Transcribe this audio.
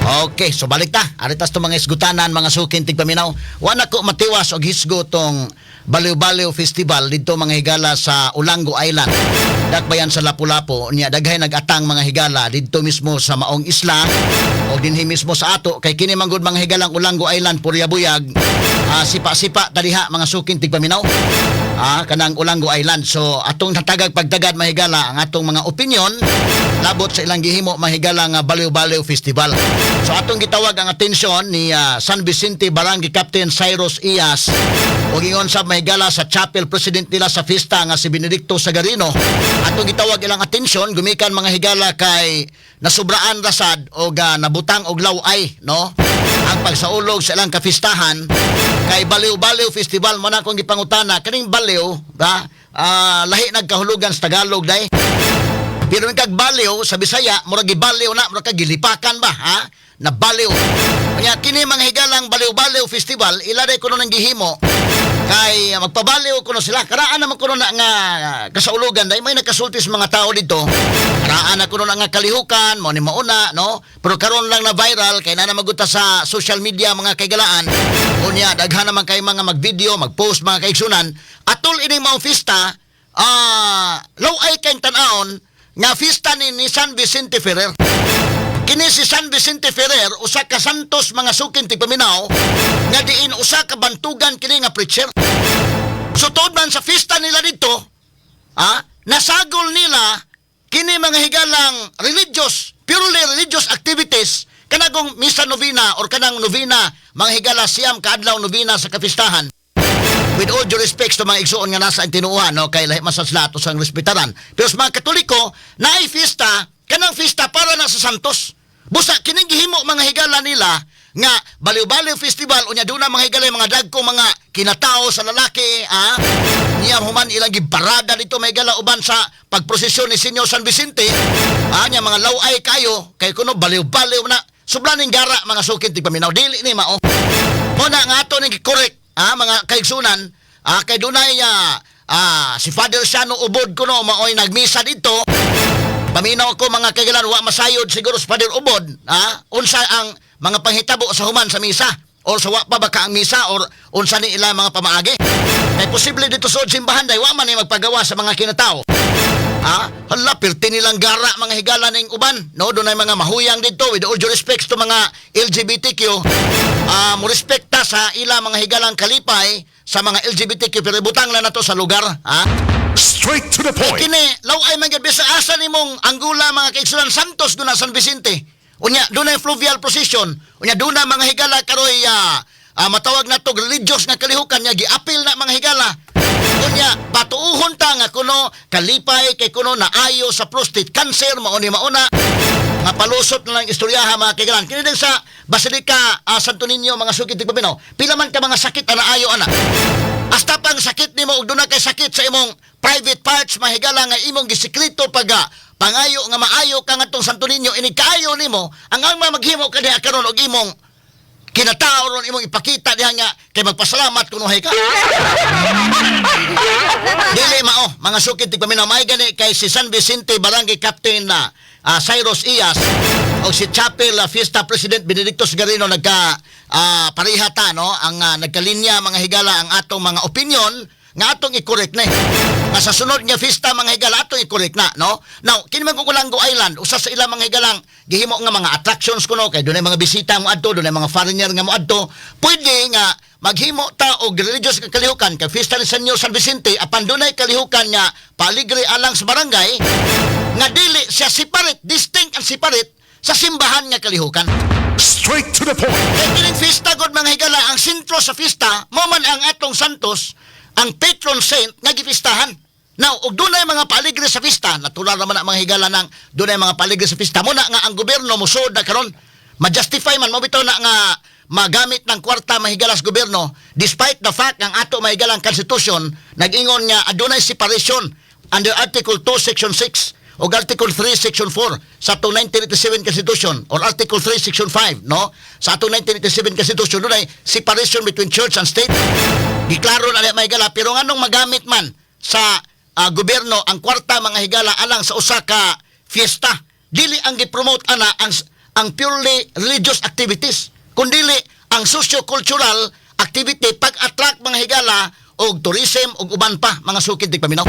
Okay, so balik ta. Aritas to mga isgutanan, mga sukin tigpaminaw. Wala ko matiwas og hisgo tong Baliw-Baliw Festival dito, mga higala, sa Olango Island. Dakbayan sa Lapu-Lapu niya, daghay nagatang, mga higala, didto mismo sa maong isla o dinhi mismo sa ato kay kini man gud, mga higalang Olango Island, purya buyag, sipa-sipa taliha, mga sukin tigpaminaw. Kanang Olango Island. So atong natagag pagtagad, mahigala, ang atong mga opinion labot sa ilang gihimo, mahigala, nga Baliw-Baliw Festival. So atong gitawag ang atensyon ni San Vicente Barangay Captain Cyrus Ias o ingon sa, mahigala, sa chapel president nila sa fiesta nga si Benedicto Sagarino. Atong gitawag ilang atensyon gumikan, mga higala, kay nasubraan rasad o nabutang og laway, no, ang pagsaulog sa ilang kafistahan kay Baliw-Baliw Festival mo na. Akong gipangutana kaning baliw ba, lahi nagkahulugan sa Tagalog day, pero kag baliw sa Bisaya, murag gibaliw na, murag kag gilipakan ba, ha, na baliw. Kanya kini, mga higalang Baliw-Baliw Festival, ila day kuno nang gihimo kay magpabaliw kuno sila. Karaan naman kuno na nga kasaulugan day, may nagkasulti sa mga tao dito. Karaan na kuno na nga kalihukan, mo ni mauna, no? Pero karon lang na viral kay na maguta sa social media, mga kaigalaan. Unya daghan naman kay mga mag-video, mag-post, mga kaigsunan. Atol ining maong fiesta, law-ay kay tan-awon nga fiesta ni San Vicente Ferrer. Kini si San Vicente Ferrer, usa ka santos, mga sukin tigpaminaw, nga diin usa ka bantugan kini nga preacher. So tuod man sa fiesta nila dito, nasagol nila kini, mga higalang religious, purely religious activities, kanagong misa novena or kanang novena, mga higala, 9 ka adlaw novena sa kapistahan. With all due respects to mga igsuon nga nasa tinuohan, no, kay lahi man sa lahat usang respetaran. Pero sa mga Katoliko, naay fiesta, kanang fiesta para na sa santos. Busa kining gihimo, mga higala, nila nga Baliw-Baliw Festival, unya doon na, mga higala, yung mga dagko mga kinatao sa lalaki, niya human ilang giparada dito, mga higala, uban sa pagprosesyon ni Senyor San Vicente, niya mga laway kayo kay kuno baliw-baliw na. Sobra ning gara, mga sukin tigpaminaw, dili ni mao. Mo na nga ato ning correct, mga kaigsunan, kay dunay si Father Shano Ubod kuno maoy nagmisa dito. Paminaw ko, mga kaigalan, wa masayod siguro sa Father Ubod, unsa ang mga panghitabo sa human sa misa or sa wa pa ba ka ang misa or unsa ni ila mga pamaagi. Kay posible dito sa simbahan day wa man ni magpagawa sa mga kinatao. Hala, pirti nilang gara, mga higala, ning uban. No, doon ay mga mahuyang dito, with all due respects to mga LGBTQ. Mo respekta sa ila, mga higalang kalipay sa mga LGBTQ, pero ibutang lang nato sa lugar, ha? Straight to the point. Kini, law-ay man gyud bisa asa nimong Angola, mga kaigsunan, Santos doon na San Vicente. Unya doon na fluvial procession. Unya doon na, mga higala, karoy matawag na to religious nga kalihukan nga giapil na, mga higala. Unya patuuhon ta nga kuno kalipay kay kuno naayo sa prostate cancer, mao ni mauna nga palusot na lang istoryaha, mga kaigalan. Kini din sa Basilica Santo Niño, mga sukit tigpaminaw. Pila man ka mga sakit ang naayo ana. Hasta pang sakit nimo og duna kay sakit sa imong private parts, mahigala, nga imong gisikreto pag pangayo nga maayo ka ngadtong Santo Niño, ini kaayo nimo ang maghimo ka diha karon og imong kinatao ron, imong ipakita diha nga kay magpasalamat kunuhay ka. Dili mao, mga sukit tigpaminaw. May gani kay si San Vicente Barangay Captain na Cyrus Ias o si Chapel Fiesta President Benedicto Garino, nagka pareha ta, no, ang nagkalinya, mga higala, ang atong mga opinion nga atong i-correct na eh. Nga sa sunod nga fiesta, mga higala, atong i-correct na, no. Now kini man kung Olango Island, usa sa ilang, mga higalang gihimo nga mga attractions kuno kay dunay mga bisita mo adto, dunay mga foreigner nga mo adto, pwede nga maghimo ta og religious nga kalihukan kay fiesta ni Senyor San Vicente, apan dunay kalihukan nga paligre alang sa barangay nga dili siya separate, distinct and separate sa simbahan nga kalihukan. Straight to the point. Kay kining fiesta god, mga higala, ang sentro sa fiesta mo man ang atong santos, ang patron saint nga gipistahan. Now, og dunay mga paligre sa fiesta, natural naman ang mga higala ng dunay mga paligre sa fiesta. Muna nga ang gobyerno mosuod na karon, ma-justify man mo bitaw na nga magamit ng kwarta, mahigala, sa gobyerno, despite the fact ang ato mahigalang constitution nag-ingon nga adunay separation under Article 2 Section 6 o Article 3 Section 4 sa atong 1987 Constitution or Article 3 Section 5, no, sa atong 1987 Constitution, dunay separation between church and state. Giklaro na mga higala, pero nganong magamit man sa gobyerno ang kwarta, mga higala, alang sa usa ka fiesta, dili ang gipromote ana ang ang purely religious activities, kundili ang socio-cultural activity, pag-attract, mga higala, og tourism ug uban pa, mga sukid tigpaminaw.